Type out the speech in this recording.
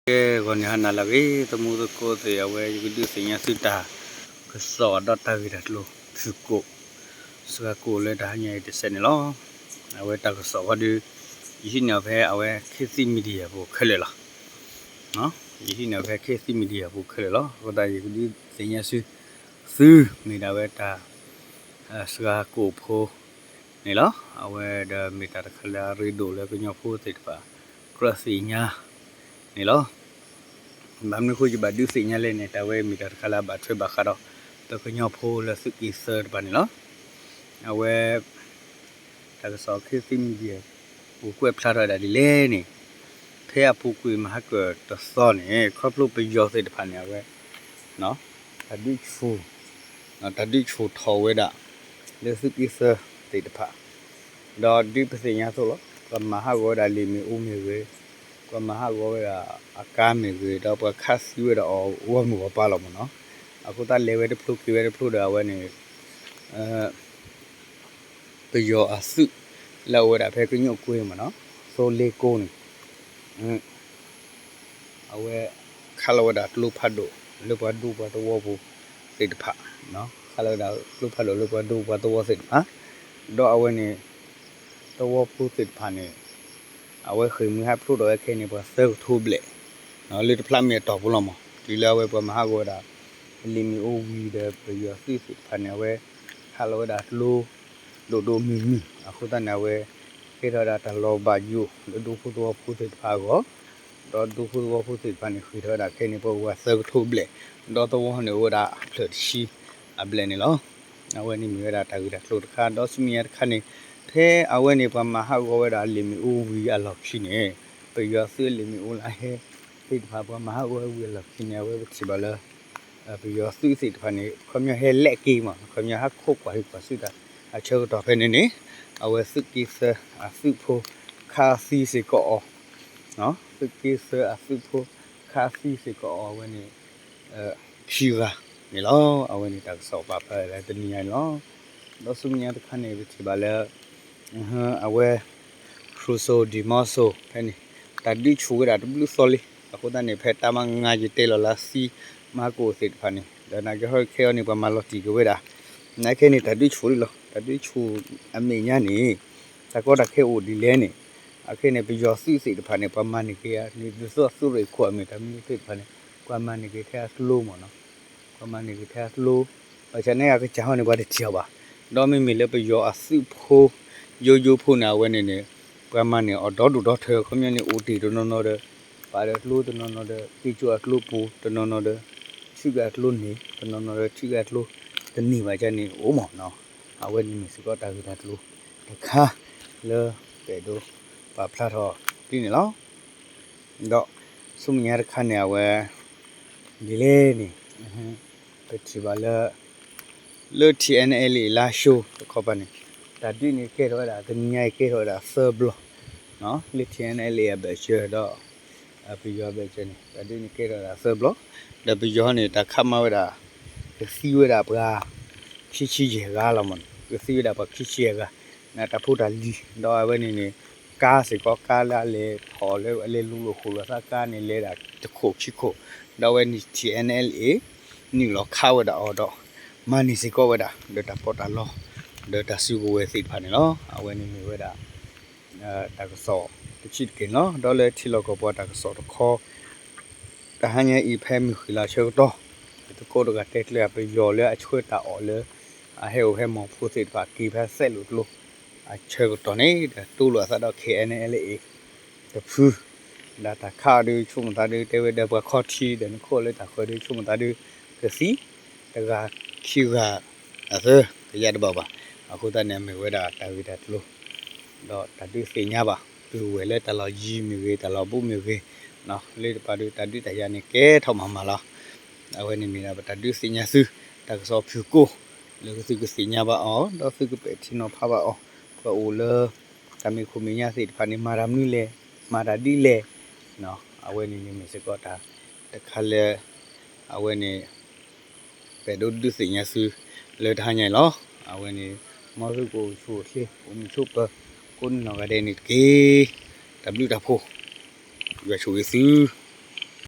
ကဲ ဂီၤန့ၣ်ဟါနၤလၢအဂ့ၤ သမူသကိးသ့ၣ် အဝဲယကဒုးသ့ၣ်ညါသုတၢ်ကစီၣ်ဒီးတၢ်ဂ့ၢ်တၢ်ကျိၤဖုၣ်ကိာ် စှၤကိာ်လၢတဟါညါအံၤတစဲးန့ၣ်လီၤ. အဝဲတၢ်ကစီၣ်ဝဲဒုး ယဟံးန့ၢ်အီၤဖဲအဝဲ ခေတ်သစ် Media ပူၤခဲလၢာ်လီၤ. ယဟံးန့ၢ်အီၤဖဲ ခေတ်သစ် Media ပူၤခဲလၢာ်လီၤ. အဃိသတးယကဒုးသ့ၣ်ညါသု သုမ့ၢ်ဒၣ်ဝဲတၢ် စှၤကိာ်ဖိန့ၣ်လီၤ. အဝဲဒီးမ့ၢ်တၢ်တခါလၢအရ့ဒိၣ်လၢကညီဖိသ့ၣ်တဖၣ် ကြၢးသ့ၣ်ညါန့ၣ်လီၤ. ဘၣ်မနုၤအဃိယဘၣ်ဒုးသ့ၣ်ညါလဲၣ်န့ၣ် တၢ်ဝဲမ့ၢ်တၢ်တခါလၢအဘၣ်ထွဲဘၣ်ဃးဒီး ပကညီဖိလၢသုးက့သၢတဖၣ်န့ၣ်လီၤ. အဝဲ တၢ်ကစီၣ် ခေတ်သစ် Media ပူၤကွဲးဖျါထီၣ်ဝဲဒၣ်ဒ်လဲၣ်န့ၣ် ဖဲအပူၤကွံာ်မဟါကၢၢ်တသီန့ၣ် ခီဖျိပယီၤသ့ၣ်တဖၣ်န့ၣ် အဝဲ တၢ်ဒုးဆူၣ် တၢ်ဒုးဆူၣ်ထီၣ်ဝဲဒၣ် လၢသုးက့သၢသ့ၣ်တဖၣ် ဒီးဒုးပသ့ၣ်ညါအသိးလီၤ. ပှၤမၤဟးဂီၤဝဲဒၣ်လံာ်မ့ၣ်အူမ့ၢ်ဂ့ၤ, ပှၤမၤဟးဂီၤဝဲဒၣ်အကါမ့ၢ်ဂ့ၤ, ဒီးပှၤခးသံဝဲဒၣ်အီၤဂီၢ်မုၢ်ဂီၢ်ပၤလီၤမ့ၢ်နီၤ. အဃိသတးလဲၤဝဲတဖျိက့ၤဝဲတဖျိဒီးအဝဲန့ၣ် ပယီၤအသုးလၢအအိၣ်ဝဲဒၣ်ဖဲကညူၣ်ကွ့မ့ၢ်နီၤ, သိလ့ကိန့ၣ် အဝဲ ခးလီၤဝဲဒၣ်ကျိဖးဒိၣ် လၢပှၤဒူပှၤသဝီပူၤသ့ၣ်တဖၣ်, ခးလီၤဝဲဒၣ်ကျိဖးဒိၣ်လၢပှၤဒူပှၤသဝီသ့ၣ်တဖၣ်, ဒီးအဝဲန့ၣ် သဝီဖိသ့ၣ်တဖၣ်န့ၣ် အဝဲဃ့ၢ်မှံဟးဖျိးထီၣ်ဝဲခဲအံၤန့ၣ် ပှၤသၢကထိဘျဲၣ်, လၢတဖျးမ့ၢ်အတီၢ်ပူၤလီၤမး, တုၤလၢအဝဲပှၤမၤဟးဂီၤဝဲဒၣ် လံာ်မ့ၣ်အူဝံၤဒီးပယီၤသုးသ့ၣ်တဖၣ်န့ၣ် အဝဲ ခးလီၤဝဲဒၣ်ကျိ ဒိၣ်ဒိၣ်မုၢ်မုၢ်, အဃိသတးန့ၣ် အဝဲ ကဲထီၣ်ဝဲဒၣ်တၢ်လီၤဘၣ်ယိၣ်လၢဒူဖိသဝီဖိသ့ၣ်တဖၣ်အဂီၢ်, ဒီးဒူဖိသဝီဖိသ့ၣ်တဖၣ်န့ၣ် ဃ့ၢ်ထီၣ်ဝဲဒၣ်ခဲအံၤန့ၣ် ပှၤဂၤသၢကထိဘျဲၣ်, ဒီးသဝီန့ၣ်အိၣ်ဝဲဒၣ်အဖျၢၣ်တဆံအဘျဲၣ်န့ၣ်လီၤ. အဝဲန့ၣ်မ့ၢ်ဝဲဒၣ်တၢ်ဂ့ၢ်တၢ်ကျိၤတခါ, ဒီးဆူမဲာ်ညါတခါန့ၣ် ဖဲအဝဲန့ၣ်ပှၤမၤဟးဂီၤဝဲဒၣ်လံာ်မ့ၣ်အူဝံၤအလီၢ်ခံန့ၣ် ပယီၤသုးလံာ်မ့ၣ်အူလၢဟဲသ့ၣ်တဖၣ် ပှၤမၤဟးဂီၤဝံၤအလီၢ်ခံန့ၣ် အဝဲပထံၣ်ဘၣ်လၢ ပယီၤသုးသ့ၣ်တဖၣ်န့ၣ် ခီပညီဟဲလဲၤက့ၤမး, ခီပညီဟးခိးကွၢ်ဟ့ၣ်ကွၢ်ဆူတၢ်အဆၢကတီၢ်ဖဲန့ၣ်န့ၣ် အဝဲသုးက့သၢအသုးဖိ ခးသံစ့ၢ်ကီးအီၤ, သုးက့သၢအသုးဖိ ခးသံစ့ၢ်ကီးအီၤ အဝဲန့ၣ် ခံဂၤန့ၣ်လီၤ. အဝဲန့ၣ်တၢ်ကစီၣ်ပာ်ဖျါလၢတနံၤညါန့ၣ်လီၤ. ဒီးဆူမဲာ်ညါတခါန့ၣ် ပထံၣ်ဘၣ်လၢ အဝဲ ခရူၣ်စိၤဒံၣ်မီစိၤဖဲန့ၣ် တၢ်ဒုးဆူၣ်ဝဲဒၣ်တဘျုးသီလံ. အဃိသတးန့ၣ် ဖဲတၢ်မၤငါယတဲလီၤလၢသံမၤကိၣ်သ့ၣ်တဖၣ်န့ၣ် ဒီးနာ်က့ဟီၣ်ခဲအံၤန့ၣ် ပှၤမၤလီၤတံၢ်က့ၤဝဲဒၣ် နာ်က့န့ၣ် တၢ်ဒုးဆူၣ်လံလီၤ. တၢ်ဒုးဆူၣ်အမဲာ်ညါန့ၣ် တၢ်ကီတၢ်ခဲအိၣ်ဒ်လဲၣ်န့ၣ် အခဲန့ၣ် ပယီၤသုးသ့ၣ်တဖၣ်န့ၣ် ပှၤမၤန့ၢ်က့ၤ ဒ်သိးသုးရ့ၣ်ခိၣ်အမ့ၢ်တၢ်မနုၤသ့ၣ်တဖၣ်န့ၣ် ပှၤမၤန့ၢ်က့ၤထဲအကျိမ့ၢ်နီၤ ပှၤမၤန့ၢ်က့ၤထဲအကျိ, ဘၣ်ဆၣ်န့ၣ်အကစၢ်ဟီန့ၣ် ပှၤတထံၣ်အီၤဘၣ်. ဒီးမ့မ့ၢ်လၢပယီၤအသုးဖိ ယိယိဖိန့ၣ် အဝဲန့ၣ်န့ၣ် ပှၤမၤန့ၢ်အီၤဒီဒူၣ်ဒီထၢ ခီပညီန့ၣ် အိၣ်တ့ၢ်တနီၤနီၤဒီး ပာ်ဒီးကျိတနီၤနီၤဒီး က့ၤကၠိအကျိပူၤ တနီၤနီၤဒီး ထံၣ်က့ၤအကျိန့ၣ် တနီၤနီၤဒီး ထံၣ်က့ၤအကျိတန့ၢ်ဘၣ်န့ၣ်အိၣ်မ့ၢ်နီၤ. အဝဲန့ၣ်မ့ၢ်စ့ၢ်ကီးတၢ်ဂ့ၢ်တၢ်ကျိၤတခါလၢ ပအဲၣ်ဒိးပာ်ဖျါထီၣ်ဒ်န့ၣ်လီၤ. ဒီးဆူမဲာ်ညါတခါန့ၣ် အဝဲ ဒ်လဲၣ်န့ၣ် ပထံၣ်ဘၣ်လၢ လၢ ထံၣ်အဲၣ်အဲၣ်လ်အ့ လါၡိၤတခီပၤန့ၣ် တၢ်ဒုးန့ၣ်ကဲထီၣ်ဝဲဒၣ် တနံၤညါအံၤကဲထီၣ်ဝဲဒၣ်သၢဘျီ လၢ ထံၣ်အဲၣ်အဲၣ်လ်အ့ အဘၢၣ်စၢၤဒီး ပယီၤအဘၢၣ်စၢၤန့ၣ် တၢ်ဒုးန့ၣ်ကဲထီၣ်ဝဲဒၣ်သၢဘျီ ဒီးပယီၤန့ၣ် တၢ်ခးမၤဝဲဒၣ် ကသံဝဲဒၣ်ပှၤ ခံဆံယဲၢ်ဂၤလီၤမ့ၢ်နီၤ ကသံဝဲဒၣ်ပှၤခံဆံယဲၢ်ဂၤ နတၢ်ဖိတၢ်လံၤ ဒီးအဝဲန့ၣ်န့ၣ် ကါစ့ၢ်ကီး ကါလၢအလဲၤထီၣ်လၢအလဲၤလူၤလိာ်ဃိာ်လိာ်သးကါန့ၣ် လဲၤဒၣ်တခိၣ်ခံခိၣ် ဒီးအဝဲန့ၣ် ထံၣ်အဲၣ်အဲၣ်လ်အ့ နုာ်လီၤခးဝဲဒၣ်အီၤဒီး မၤန့ၢ်စ့ၢ်ကီးဝဲဒၣ် ဒီးတၢ်ပီးတၢ်လီ ဒီးတၢ်စုကဝဲၤသ့ၣ်တဖၣ်န့ၣ်လီၤ. အဝဲန့ၣ်မ့ၢ်ဝဲဒၣ် တၢ်ကစီၣ်တဆံးတက့ၢ်န့ၣ်လီၤ. ဒီးလၢထံလီၢ်ကီၢ်ပှၤတၢ်ကစီၣ်တခီ တဟါညါအံၤဖဲမုၢ်ဃ့ၢ်လီၤအဆၢကတီၢ် ပသကိးတဂၤတဲကျၢၤ ပယီၤလၢအဆှၢတၢ်အီၣ်လၢ အဟဲအိၣ်ဟဲမီၢ်ဖိသ့ၣ်တဖၣ် က့ၤဖဲသဲးလိာ်ကျိအဆၢကတီၢ်န့ၣ် ဒီးတိလိာ်အသးဒီး ထံၣ်အဲၣ်အဲၣ်လ်အ့ တဖု ဒီးတၢ်ခးအီၤဒုး ဆိကမိၣ်သးဒုး တဲဝဲဒီးပှၤခီထံဒီး နခိၣ်လၢတၢ်ဃၢၤဒုး ဆိကမိၣ်သးဒုး ကသံ တဂၤခံဂၤ အသၢ ကယါတဘၣ်ဘၣ်. အဃိသတးန့ၣ် မ့ၢ်ဝဲဒၣ်တၢ်ဂ့ၢ်တၢ်ကျိၤ ဒီးတၢ်ဒုးသ့ၣ်ညါဘၣ် ပုၢ်ဝဲၢ်လၢတၢ်လီၢ်ယံၤမ့ၢ်ဂ့ၤ တၢ်လီၢ်ဘူးမ့ၢ်ဂ့ၤ လၢတပၤဒုး တၢ်ဒုးတၢ်ယၤန့ၣ် ကဲထီၣ်မၤမၤလီၤ. အဝဲန့ၣ်မ့ၢ်ဒၣ်ပတၢ်ဒုးသ့ၣ်ညါသု တၢ်ကစီၣ်ဖုၣ်ကိာ် လၢသုကသ့ၣ်ညါဘၣ်အီၤ ဒီးသုကပဲာ်ထံနီၤဖးဘၣ်အီၤ ပှၤအိၣ်လၢ တၢ်မ့ၢ်ခိၣ်မ့ၢ်ညါသ့ၣ်တဖၣ်န့ၣ် မၤတၢ်မနုၤလဲၣ် မၤတၢ်ဒ်လဲၣ် အဝဲန့ၣ်န့ၣ်မ့ၢ်စ့ၢ်ကီးတၢ်တခါလၢ အဝဲန့ၣ် ပအဲၣ်ဒိးဒုးသ့ၣ်ညါသု လၢတဟါညါအံၤလီၤ. အဝဲန့ၣ် မ်သုကအိၣ်ဆူၣ်အိၣ်ချ့ အိၣ်မုာ်ဆိးပၢၤ ကိးနီၢ်ဂၤဒဲးန့ၣ်တက့ၢ်. တၢ်ဘျုးတၢ်ဖှိၣ် ယွၤဆိၣ်ဂ့ၤသု